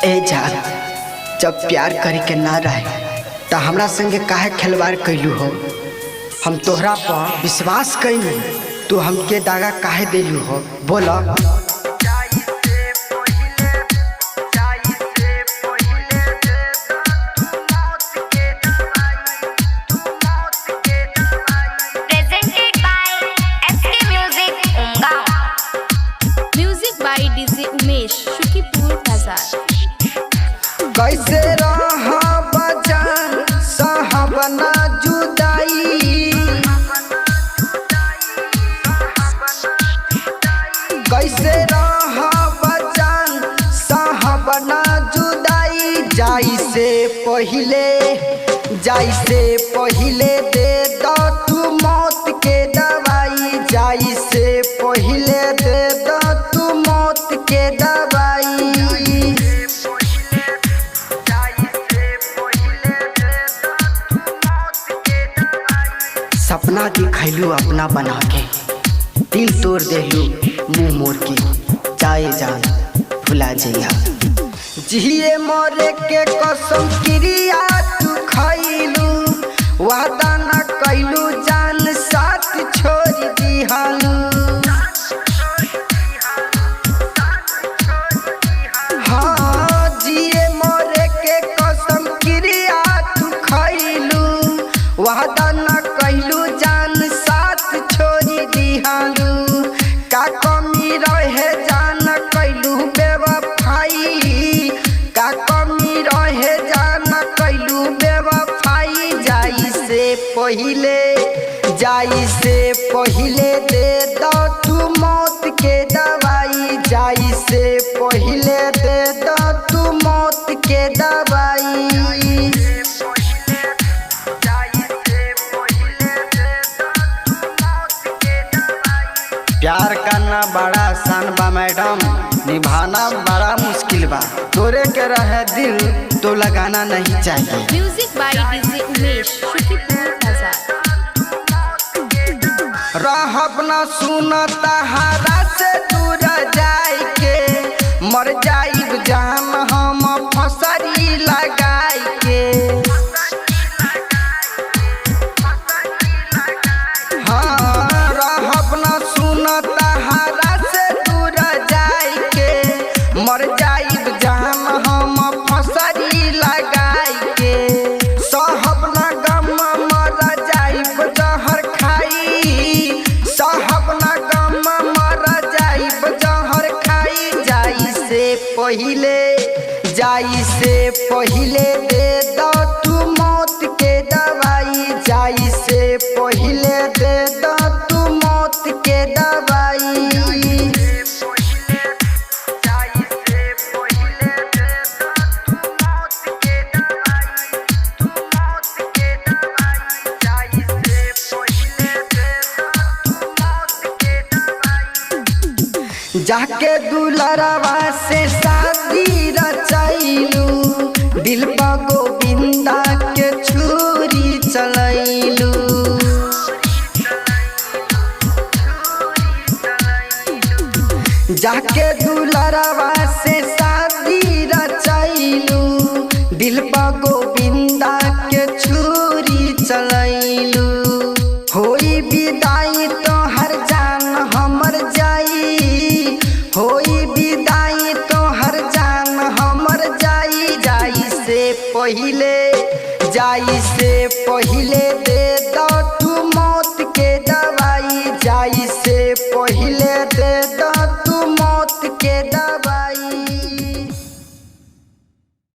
ए जान, जब प्यार करे के ना रहे त हमरा संगे काहे खिलवाड़ कैलू हो। हम तोहरा पर विश्वास कैलू, तू हमके दागा काहे देलू हो, बोला। Presented by SK Music Umgaon. Music by DJ Umesh, Shukipur Bazar. कैसे रहा जान साहबना जुदाई, कैसे रहा जान साहबना जुदाई। जाई से पहिले, जाई से पहिले दे दो तू मौत के दवाई। जाई से पहिले दे दो तू मौत के दवाई। सपना दिखैलू अपना बना के, दिल तोड़ देलू मुंह मोड़ के, जाए जान भुला जइहा। जिए मरे के कसम क्रिया तू खैलू, वादा न कैलू जान साथ छोड़ दिहालू। हाँ, जिए मरे के कसम क्रिया तू खैलू, वादा न कैलू जान साथ छोड़ दिहालू। का कमी रहे जान कैलू बेवफाई, का कमी रहे जान कैलू बेवफाई। जाई से पहिले, जाई से पहिले दे दो तू मौत के दवाई। जाई से पहिले दे दो तू मौत के दवाई। प्यार करना बड़ा आसान बा मैडम, निभाना बड़ा मुश्किल बा। तोरे के रहे दिल तो लगाना नहीं चाहिए। Music by DJ Umesh, Shukipur Bazar. रहब न सुन तहारा से दूर जाए के, मर जाइब जान हम फसरी लगाए के। हाँ, रहब न सुन तहारा से दूर जाए के, मर जाइब जान हम फसरी लगाए के। सहब न गम मर जाइब जहर खाई, सहब न गम मर जाइब जहर खाई। जाई से पहिले, जाई से पहिले दे दो तू मौत के दवाई। जाई से पहिले दे दो तू मौत के दवाई। जाके दुलरवा से शादी रचैलू, दिल पर गोविंदा के छुरी चलैलू। जाके दुलरवा से शादी रचैलू, दिल पर गोविंदा के छुरी चलैलू। होई विदाई तो हर जान हमर जाई, होई विदाई तो हर जान हमर जाई। जाई से पहिले, जाई से पहिले दे दो